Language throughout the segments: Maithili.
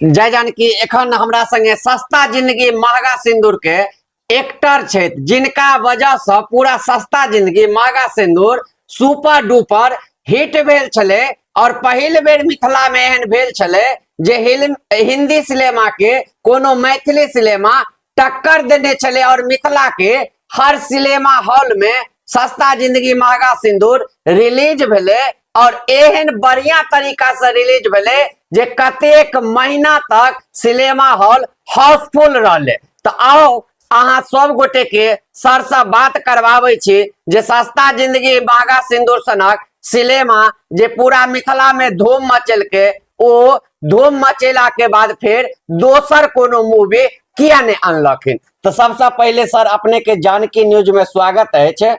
जय जानकी। एखन हमरा संगे सस्ता जिंदगी महगा सिंदूर के एक्टर छथि, जिनका वजह से पूरा सस्ता जिंदगी महगा सिंदूर सुपर डुपर हिट भेल छलै और पहिल बेर मिथिला में एहन भेल छलै जे हिंदी सिनेमा के कोनो मैथिली सिनेमा टक्कर देने छलै और मिथिला के हर सिनेमा हॉल में सस्ता जिंदगी महगा सिंदूर रिलीज भेलै और एहन बढ़िया तरीका से रिलीज भेलै जे कतेक महीना तक सिनेमा हॉल हाउसफुल रहलै। तऽ आओ अहाँ सब गोटे के सर से बात करवाबै छी जे सस्ता जिंदगी महगा सिंदूर सनक सिनेमा जे पूरा मिथिला में धूम मचेलकै, ओ धूम मचेला के बाद फेर दोसर कोनो मूवी किया नहि अनलखिन। तऽ सबसँ पहिले सर अपने के जानकी न्यूज में स्वागत अछि।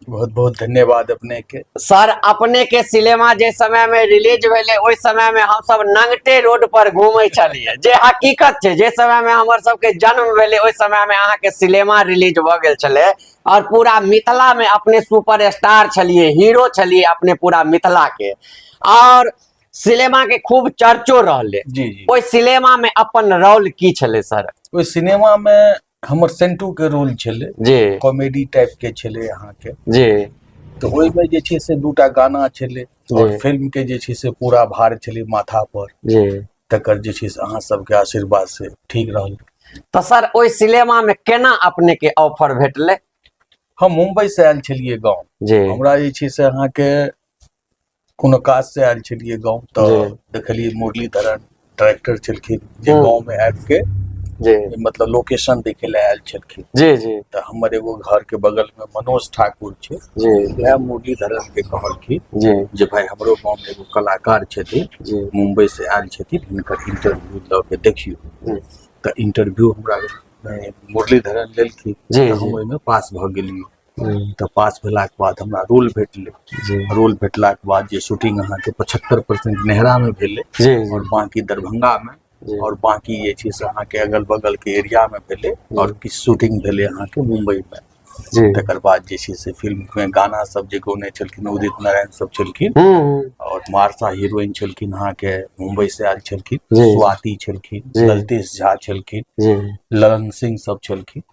बहुत बहुत धन्यवाद अपने के। सर अपने के सिनेमा जे समय में रिलीज भेलै ओहि समय में हम सब नंगटे रोड पर घूमै छलियै, जे हकीकत छै। जे समय में हमर सबके जन्म भेलै ओहि समय में अहाँ के सिनेमा रिलीज भऽ गेल छलै और पूरा मिथिला में अपने सुपर स्टार छलियै, हीरो छलियै अपने पूरा मिथिला के, और सिनेमा के खूब चर्चो रहलै। जी जी। ओहि सिनेमा में अपन रोल की छलै सर? ओहि सिनेमा में हमर सेंटू के रोल छलै जी। कॉमेडी टाइप के छलै अहाँके जी। तऽ ओहिमे जे छै से दूटा गाना छलै और जी। फिल्म के जे छै से पूरा भार छलै माथा पर जी। तकर जे छै से अहाँ सबके आशीर्वाद से ठीक रहल। तऽ सर ओहि सिनेमा में केना अपने के ऑफर भेटलै? हम मुंबई से आयल छलियै गाँव। जी। हमरा जे छै से अहाँके कोनो काज से आयल छलियै गाँव तऽ देखलियै मुरलीधरन डायरेक्टर छलखिन जे गाँव में आबि के जी। मतलब लोकेशन देखे लए आयल छलखिन। जी जी। तऽ हमर एगो घर के बगल में मनोज ठाकुर छै जी। वएह मुरलीधरन के कहलखिन जी। जे भाई हमरो गाँव में एगो कलाकार छथिन जी। मुंबई से आयल छथिन, हिनकर इंटरव्यू लऽ के देखियौ। जी। तऽ इंटरव्यू हमरा मुरलीधरन लेलखिन जी, तऽ हम जी। ओहिमे पास भऽ गेलियै। तऽ पास भेलाके बाद हमरा रोल भेटलै। जी। रोल भेटलाके बाद जे शूटिंग अहाँके 75% नेहरामे भेलै जी। और बाकी दरभंगामे जी। और बाकी जे छै से अहाँके अगल बगलके एरियामे भेलै और किछु शूटिंग भेलै अहाँके मुम्बईमे। जी। तकर बाद जे छै से फिल्ममे गाना सब जे गौने छलखिन उदित नारायण सब छलखिन और मार्शा हीरोइन छलखिन अहाँके मुम्बई से आयल छलखिन, जी। स्वाति छलखिन, जी। ललितेश झा छलखिन, जी। ललन सिंह सब छलखिन।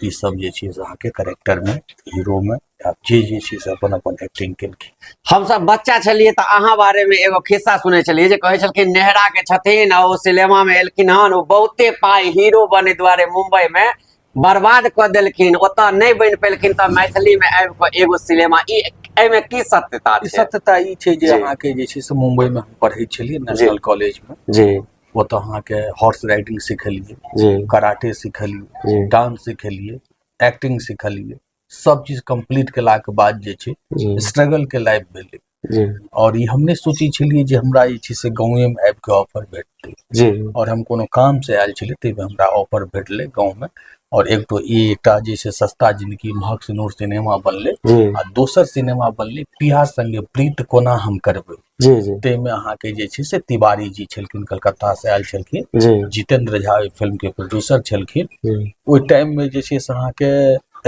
ई सब जे छै से अहाँके करेक्टर में हीरो में आब जे जे छै से अपन अपन एक्टिंग केलखिन। हमसब बच्चा छलियै तऽ अहाँ बारे में एगो खिस्सा सुनै छलियै जे कहै छलखिन नेहरा के छथिन आ ओ सिनेमा में एलखिन हन, ओ बहुते पाइ हीरो बने दुआरे मुंबई में बर्बाद कऽ देलखिन, ओतऽ नहि बनि पेलखिन तऽ मैथिली में आबि कऽ एगो सिनेमा, ई एहिमे की सत्यता ई छै? सत्यता ई छै जे जी। अहाँके जे छै से मुंबई में हम पढ़ै छलियै नेशनल कॉलेज में। जी। ओतऽ अहाँके हॉर्स राइडिंग सिखलियै, जी। कराटे सिखलियै, जी। डांस सिखलियै, एक्टिंग सिखलियै, सब चीज कम्प्लीट केलाके बाद जे छै जी। स्ट्रगल के लाइफ भेलै। जी। और ई हम नहि सोचै छलियै जे हमरा जे छै से गाँवेमे आबि कऽ ऑफर भेटतै। जी। और हम कोनो काम से आयल छलियै ताहिमे हमरा ऑफर भेटलै गाँवमे और एक तो ई एकटा जे छै सस्ता जिंदगी महक सिनूर सिनेमा बनलै जी। आ दोसर सिनेमा बनलै पिया संगे प्रीत कोना हम करबै। जी जी। ताहिमे अहाँके जे छै से तिवारी जी छलखिन, कलकत्ता से आयल छलखिन, जी। जितेंद्र झा ओहि फिल्म के प्रोड्यूसर छलखिन। जी। ओहि टाइम में जे छै से अहाँके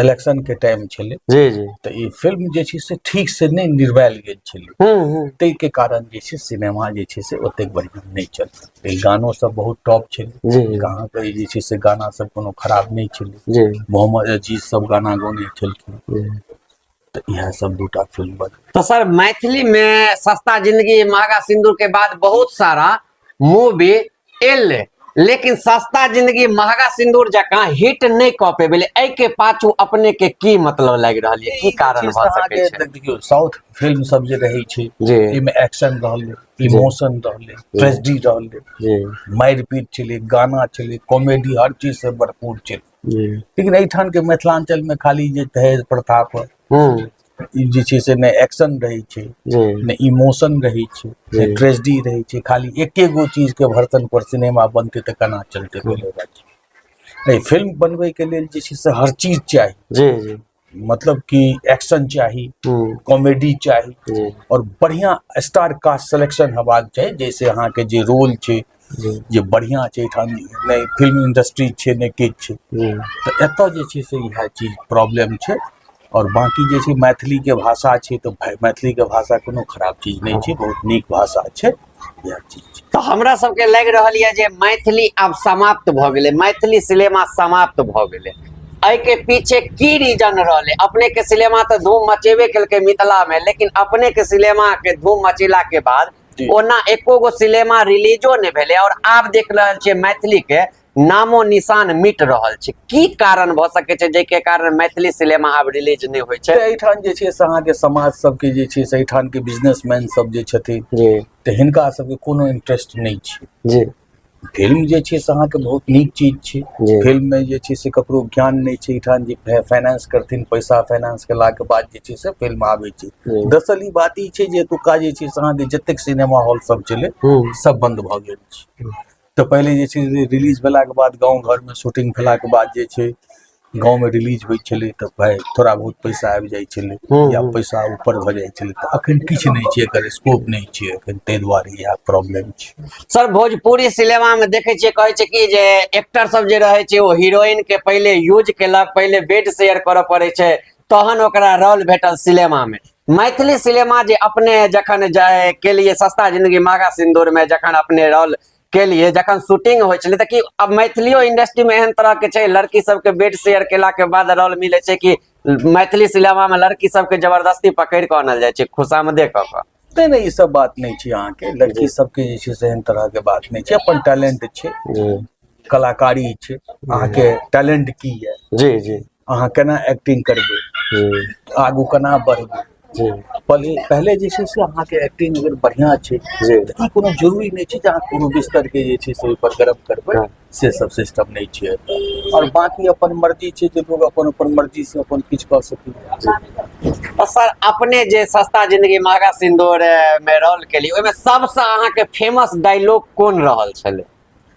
इलेक्शन के टाइम छलै। जी जी। तऽ ई फिल्म जे छै से ठीक से नहि निर्वायल गेल छलै, ताहिके कारण जे छै सिनेमा जे छै से ओतेक बढ़िआँ नहि चललै। ई गानो सब बहुत टॉप छलै। जी। अहाँके जे छै से गाना सब कोनो खराब नहि छलै। जी। मोहम्मद अजीज सब गाना गौने छलखिन। जी। तऽ इएह सब दूटा फिल्म बनल। तो सर मैथिली में सस्ता जिंदगी महगा सिंदूर के बाद बहुत सारा मूवी एलै, लेकिन सस्ता जिंदगी महगा सिंदूर जकाँ हिट नहि कऽ पेबेलै, एहि के पाछू अपने के की मतलब लागि रहल ये, की कारण भऽ सकै छै? देखियौ साउथ फिल्म सब जे रहै छै जी। एहिमे एक्शन रहलै, इमोशन रहलै, ट्रेजेडी रहलै, जी। मारि पीट छलै, गाना छलै, कॉमेडी हर चीज से भरपूर छलै। जी। लेकिन एहिठाम के मिथिलांचल में खाली जे दहेज प्रथा पर ई जे छै से नहि एक्शन रहै छै, जी। नहि इमोशन रहै छै, नहि जी। ट्रेजेडी रहै छै, खाली एके गो चीज के भर्सन पर सिनेमा बनतै तऽ केना चलतै? पहिले बात छै एहि फिल्म बनबै के लेल जे छै से हर चीज चाही। जी जी। मतलब कि एक्शन चाही, कॉमेडी चाही जी। और बढ़िया स्टार कास्ट सिलेक्शन हेबाक चाही, जैसे अहाँके जे रोल छै जी। जे बढ़िया छै। एहिठाम नहि फिल्म इंडस्ट्री छै नहि किछु छै। जी। तऽ एतऽ जे छै से इएह चीज प्रॉब्लम छै। और बाकी जे छै मैथिलीके भाषा छै तऽ मैथिलीके भाषा कोनो खराब चीज नहि छै, बहुत नीक भाषा छै। इएह चीज छै। तऽ हमरा सबके लागि रहल यऽ जे मैथिली आब समाप्त भऽ गेलै, मैथिली सिनेमा समाप्त भऽ गेलै। एहिके पीछे की रीजन रहलै? अपने के सिनेमा तऽ धूम मचेबे केलकै मिथिला मे, लेकिन अपने के सिनेमा के धूम मचेला के बाद ओना एको गो सिनेमा रिलीजो नहि भेलै, और आब देख रहल छियै मैथिली के नामो निशान मिट रहल छै। की कारण भऽ सकै छै जाहिके कारण मैथिली सिनेमा आब रिलीज नहि होइ छै? तऽ एहिठाम जे छै से अहाँके समाज सबके जे छै से एहिठाम के बिजनेसमैन सब जे छथिन तऽ हिनका सबके कोनो इंटरेस्ट नहि छै। फिल्म जे छै से अहाँके बहुत नीक चीज छै। फिल्ममे जे छै से ककरो ज्ञान नहि छै एहिठाम जे फाइनेंस करथिन, पैसा फाइनेंस केलाके बाद जे छै से फिल्म आबै छै। दरअसल ई बात ई छै जे एतुका जे छै से अहाँके जतेक सिनेमा हॉल सब छलै सब बन्द भऽ गेल छै। तऽ पहिले जे छै से रिलीज भेलाके बाद गाँव घरमे शूटिंग भेलाके बाद जे छै गाँवमे रिलीज होइ छलै तऽ भाय थोड़ा बहुत पैसा आबि जाइ छलै या पैसा ऊपर भऽ जाइ छलै। तऽ अखन किछु नहि छै, एकर स्कोप नहि छै एखन, ताहि दुआरे इएह प्रॉब्लम छै। सर, भोजपुरी सिनेमा में देखे छियै, कहै छै कि जे एक्टर सब जे रहै छै ओ हीरोइन के पहिले यूज केलक, पहिले बेड शेयर करऽ पड़ै छै तहन ओकरा रोल भेटल सिनेमा में। मैथिली सिनेमा जे अपने जखन जाय के लिए सस्ता जिंदगी महगा सिंदूर में जखन अपने रोल के लिए जखन शूटिंग होइ छलै तऽ कि अब मैथिलियो इंडस्ट्री में एहन तरह के छै लड़की सबके बेड शेयर केला के बाद रोल मिलै छै कि मैथिली सिनेमा में लड़की सबके जबरदस्ती पकड़ि कऽ आनल जाइ छै खुशामदे कऽ कऽ? नहि नहि, ई सब बात नहि छै। अहाँके लड़की सबके जे छै से एहन तरहके बात नहि छै। अपन टैलेंट छै, कलाकारी छै, अहाँके टैलेंट की यऽ, जी जी अहाँ केना एक्टिंग करबै, आगू केना बढ़बै। पहिले पहिले जे छै से अहाँके एक्टिंग अगर बढ़िआँ छै तऽ ई कोनो जरूरी नहि छै जे अहाँ कोनो बिस्तरके जे छै से ओहिपर गरम करबै, से सब सिस्टम नहि छै एतऽ। आओर बाँकी अपन मर्जी छै जे लोग अपन अपन मर्जी से अपन किछु कऽ सकैए। तऽ सर, अपने जे सस्ता जिंदगी महगा सिंदूर मे रोल केली, ओहिमे सबसँ अहाँके फेमस डायलॉग कोन रहल छलै?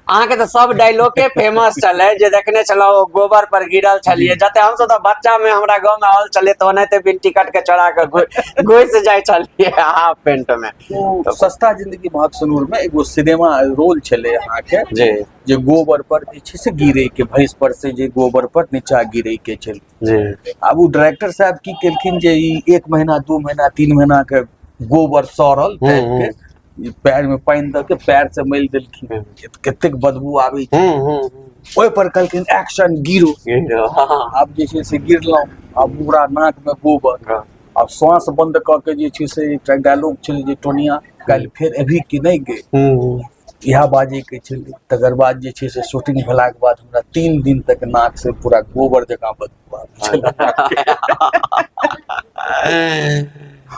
अहाँके तऽ सब डायलॉगे फेमस छलै जे देखने छलहुँ गोबर पर गिरल छलियै। जते हमसब तऽ बच्चा मे हमरा गाँव मे आयल छलियै तऽ ओनाहिते बिन टिकट के चोरा के घुसि जाइ छलियै हाफ पेंट मे। ओ सस्ता जिंदगी महग सिनूर मे एगो सिनेमा रोल छलै अहाँके जे गोबर पर जे छै से गिरे के, भैंस पर से जे गोबर पर नीचा गिरे के छलै। आब ओ डायरेक्टर साहब की केलखिन जे ई 1 महीना 2 महीना 3 महीना के गोबर सड़ल टाइप के ई पैर में पानि दऽ के पैर से मलि देलखिन, कतेक बदबू आबै छै। ओहि पर कहलखिन एक्शन गिरो। आब जे छै से गिरलहुँ, आब पूरा नाक में गोबर, आब श्वास बंद कऽ के जे छै से एकटा डायलॉग छलै जे टोनिया काल्हि फेर अभी कि नहि गे, इएह बाजैके छलै। तकर बाद जे छै से शूटिंग भेलाके बाद हमरा 3 दिन तक नाक से पूरा गोबर जकाँ बदबू आबै छलै।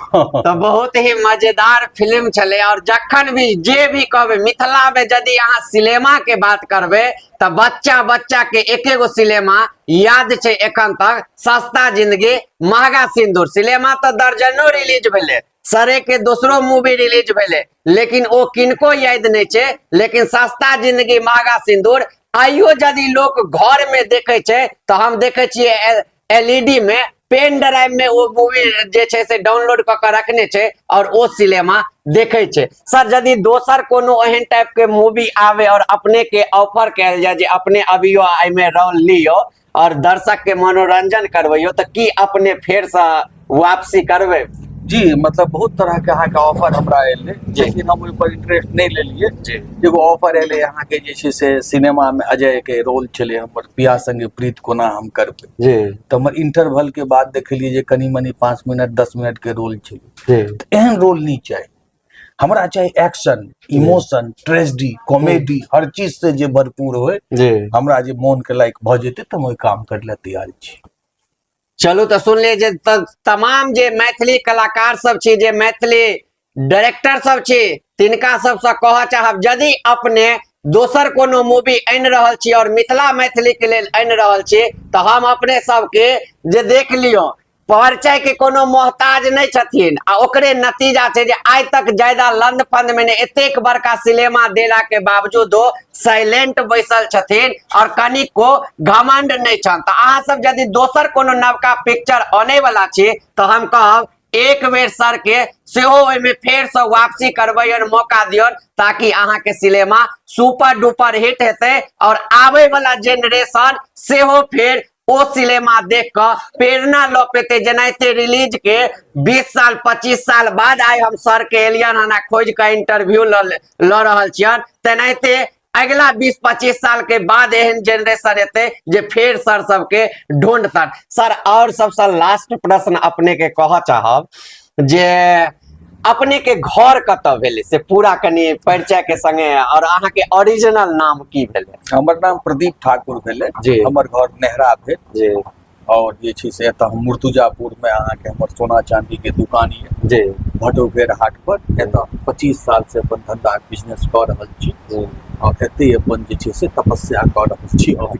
तऽ बहुत ही मजेदार फिल्म छलै। और जखन भी जे भी कहबै मिथिला में यदि अहाँ सिनेमा के बात करबै तऽ बच्चा बच्चा के एके गो सिनेमा याद छै एखन तक, सस्ता जिंदगी महगा सिंदूर। सिनेमा तऽ दर्जनो रिलीज भेलै, सरे के दोसरो मूवी रिलीज भेलै, लेकिन ओ किनको याद नहि छै। लेकिन सस्ता जिंदगी महगा सिंदूर आइयो यदि लोक घर में देखे छै तऽ हम देखे छियै एलईडी में पेन ड्राइव में ओ मूवी जे छै से डाउनलोड कऽ के रखने छै और ओ सिनेमा देखे छै। सर, यदि दोसर कोनो एहन टाइप के मूवी आवे और अपने के ऑफर कयल जाय जे अपने अबियो एहिमे रोल लियो और दर्शक के मनोरंजन करबैयो, तऽ की अपने फेर से वापसी करबै? जी, मतलब बहुत तरह के अहाँके ऑफर हमरा एलै, लेकिन हम ओहि पर इंटरेस्ट नहि लेलियै। एगो ऑफर एलै अहाँके जे छै से सिनेमा मे अजय के रोल छलै हमर, पिया संगे प्रीत कोना हम करबै। तऽ हमर इंटरवल के बाद देखलियै जे कनि मनि 5 मिनट 10 मिनट के रोल छलै। तऽ एहन रोल नहि चाही हमरा, चाही एक्शन, इमोशन, ट्रेजेडी, कॉमेडी, हर चीज से जे भरपूर होय, हमरा जे मोन के लायक भऽ जेतै तऽ हम ओहि काम करै लए तैयार छी। चलू तऽ सुनलियै जे तमाम जे मैथिली कलाकार सब छी, जे मैथिली डायरेक्टर सब छी, तिनका सबसँ कहऽ चाहब यदि अपने दोसर कोनो मूवी आनि रहल छी और मिथिला मैथिली के लेल आनि रहल छी तऽ हम अपने सबके जे देख लियौ परिचय के कोनो मोहताज नहि छथिन। आ ओकरे नतीजा छै जे आइ तक ज्यादा लंद फंद में नहि, एतेक बड़का सिनेमा देला के बावजूदो साइलेंट बैसल छथिन और कनिको घमंड नहि छनि। तऽ अहाँ सब यदि दोसर कोनो नवका पिक्चर अनै वाला छी तऽ हम कहब एक बेर सर के सेहो ओहिमे फेर से वापसी करबैयन, मौका दियौन, ताकि अहाँ के सिनेमा सुपर डुपर हिट हेतै और आबै वाला जेनरेशन सेहो फेर ओ सिनेमा देख कऽ प्रेरणा लऽ पेतै। जेनाहिते रिलीज के 20 साल 25 साल बाद आइ हम सर के एलियन हन आ खोजि कऽ इंटरव्यू लऽ रहल छियनि, तेनाहिते अगिला 20-25 साल के बाद एहन जेनरेशन एतै जे फेर सर सबके ढूंढतन। सर और सबसे लास्ट प्रश्न अपने के कहऽ चाहब जे अपने के घर कतऽ भेलै से पूरा कनि परिचय के संगे, और अहाँ के ओरिजिनल नाम की भेलै? हमर नाम प्रदीप ठाकुर भेलै। जी। हमर घर नेहरा भेल। जी। और जे छै से एतऽ हम मुर्तुजापुर में अहाँके हमर सोना चांदी के दुकान यऽ। जी। भटोघेर हाट पर एतऽ 25 साल से अपन धंधा बिजनेस कऽ रहल छी। जी। और एतै अपन जे छै से तपस्या कऽ रहल छी। और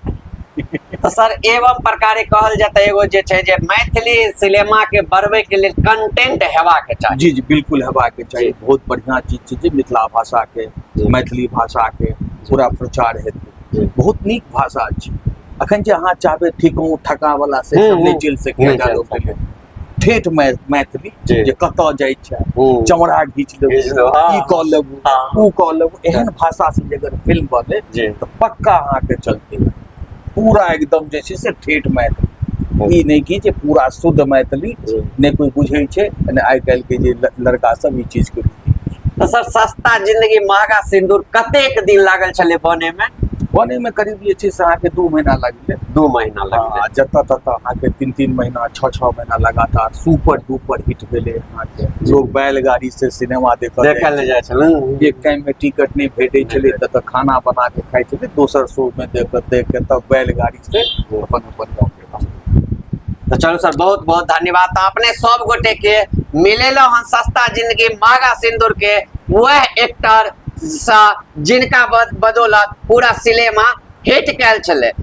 तऽ सर एवं प्रकारे कहल जाय तऽ एगो जे छै जे मैथिली सिनेमा के बढ़बै के लेल कंटेंट हेबाक चाही। जी जी बिल्कुल हेबाक चाही। जी। बहुत बढ़िया चीज छै जे मिथिला भाषा के, जी। मैथिली भाषा के पूरा प्रचार हेतै। जी। बहुत नीक भाषा छै। अखन जे अहाँ चाहबै ठिकौ ठका वाला से सब नहि चलि सकैए। नहि चलि सकैए। ठेठ मैथिली जी। जे कतऽ जाइ छै, चमड़ा घीच लेबू, घीच लेबू, हाँ। ई कऽ लेबू, हाँ। ऊ कऽ लेबू, एहन भाषा से जे अगर फिल्म बने जी। तऽ पक्का अहाँके चलतै। पूरा एकदम जे छै से ठेठ मैथिली, ई नहि कि जे पूरा शुद्ध मैथिली जी। नहि कोइ बुझै छै, नहि आइ काल्हि के जे लड़का सब ई चीज के। तऽ सर सस्ता जिंदगी महगा सिंदूर कतेक दिन लागल छलै बने में? बने में करीब जे छै से अहाँके 2 महीना लगलै। 2 महीना लगलै। हाँ, जतऽ ततऽ अहाँके 3-3 महीना 6-6 महीना लगातार सुपर डुपर हिट भेलै। अहाँके लोग बैलगाड़ी से सिनेमा देखऽ देखल जाइ जाइ छलै। एक टाइम में टिकट नहि भेटै छलै ततऽ खाना बना के खाइ छलै, दोसर शो में देख देख के तब बैलगाड़ी से अपन अपन गाँव के। तऽ चलू सर बहुत बहुत धन्यवाद। तऽ अपने सब गोटे के मिलेलो हन सस्ता जिंदगी महगा सिंदूर के वह एक्टर सँ जिनका बदौलत पूरा सिनेमा हिट कयल छलै।